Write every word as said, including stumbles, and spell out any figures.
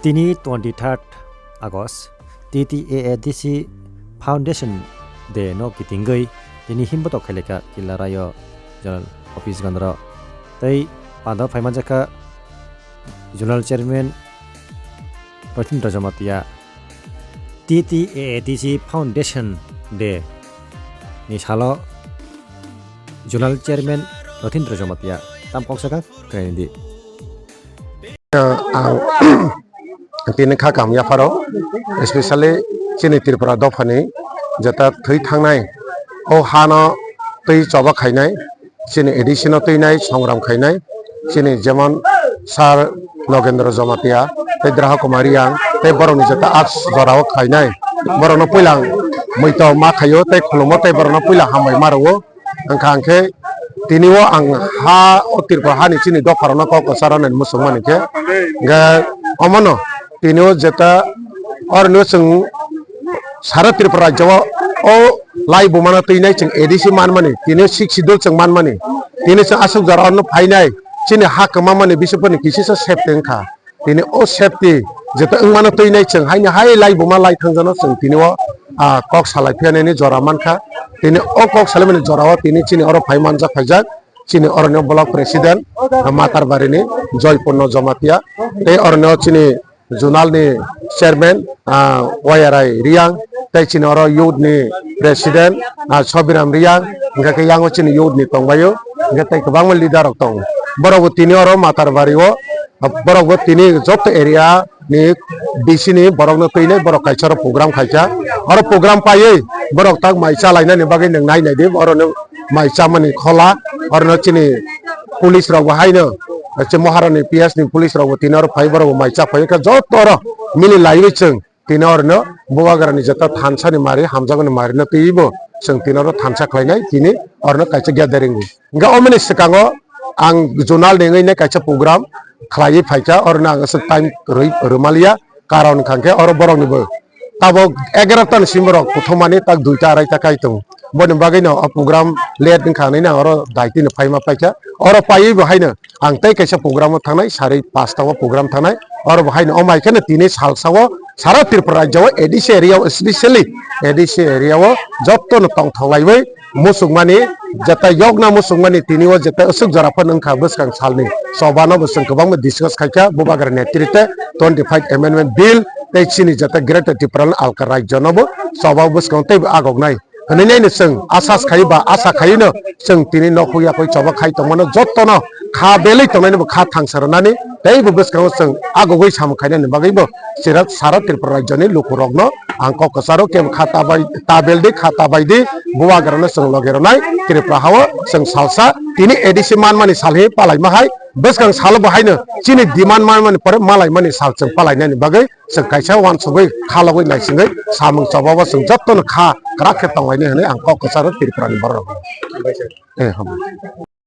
Tini twenty-third August, T T A A D C Foundation Day no kitingwi tini himbotok khaileka Kilarayo Zonal Office gandro. Tei pando phaimanjakha Zonal Chairman Rotindra Jamatia. T T A A D C Foundation Day ni salo Zonal Chairman Rotindra Jamatia tam kok saka khaini di. Ang tini kha kam yapharo, especially chini Tripura dophani jeta thwi thangnai, o hano twi choba khainai, chini A D C no twinai, songram khainai, chini jemon Sir Nogendra Jamatia, tei Draha Kumar Reang, tei borokni jeta aks jorao khainai, borokno puila ang muito ma khaio, tei khulumo, tei borokno puila hambai ma rwo. Wngkha hwnkhe tini o ang ha o Tripura hani chini dopharokno kok kwcharo nani muchungmani khe, hwnkhe omono tini o jeta oroni o chwng sara Tripura rajyo o lai bumano twinai chwng A D C manmani, tini o Sixth Schedule chwng manmani, tini chwng aswk jora orno phainai chini ha kwmamani bisingtwi kisisa safety wngkha. Tini o safety jeta wngmano twinai chwng haini hai lai buma lai thangjano chwng tini o, ah, kok salai phiya nini jora mankha. Tini o kok salaimani jorao tini chini oro phai manjak phaijak chini oroni o block president, ah, Matarbarini Joypurno Jamatia tei oroni o chini zonal ni chairman, ah, Wayarai Reang tei chini oro youth ni president, ah, Sobiram Reang, hingkha khe yango chini youth ni tongbaio, hingkha tei kwbangma leader rok tongo. Borok bo tini oro Matarbari o, ah, borok bo tini joto area ni B C ni borok no twinai borok kaisa oro program khaikha. Oro program paiwi borok tak mai chalainani bagwi nwng nai nai di, oro no mai chamani khola, oro no chini police rok bo haino, che Maharani P S ni police rok bo tini oro phai borok bo mai cha phai kha joto oro mili laiwi chwng. Tini orno Bubagrani jeta thansa ni mari, hamjakmani mari no twiwi bo chwng tini oro thansa khlainai, tini orno kaisa gathering. Hingkhe omoni swkango ang zonal ni wngwi nai kaisa program khlaiwi phaikha, orno ang aswk time rwi rwmaliya, karon wngkha khe oro borokni bo tabok egarota ni simi borok kuthumani tak duita araita kai tongo. Boni bagwi no o program late wngkha hinwi no oro daitino phaima paikha, oro paiwi bo haino ang tei kaisa program o thangnai, sari pasta o program thangnai, oro bo haino o mai kheno tini salsa o sara Tripura rajya o A D C area o, specially A D C area o joto no tongthok laiwi muchungmani, jeta yokna muchungmani tini o jeta aswk jora phano wngkha bwskang salni choba no bo chwng kwbangma discuss khaikha Bubagra netritwe twenty five amendment bill tei chini jeta Greater Tipraland alka rajya no bo choba bwskang teibo agoknai. Hwnwi naino chwng asas khai ba asa khai no chwng tini nok huk yakwi choba khai tongmano jotono kha belwi tongnai no bo kha thangsa rwnani tei bo bwskango chwng agogwi samung khainani bagwi bo chwra sara Tripura rajyoni lukurokno ang kok kwcharo kebo kha ta bai ta beldi kha ta baidi Bubagrano chwng logi rwnai Tripura hao chwng salsa tini A D C manmani sal hi palaima hai bwskang salo bo haino chini demand manmani pore malaimani sal chwng palainani bagwi chwng kaisa uansugwi khalogwi naisingwi samung chobabo chwng jotono kha kwrak khe tonglainai hwnwi ang kok kwcharo Tripurani borok. Eh, hambai.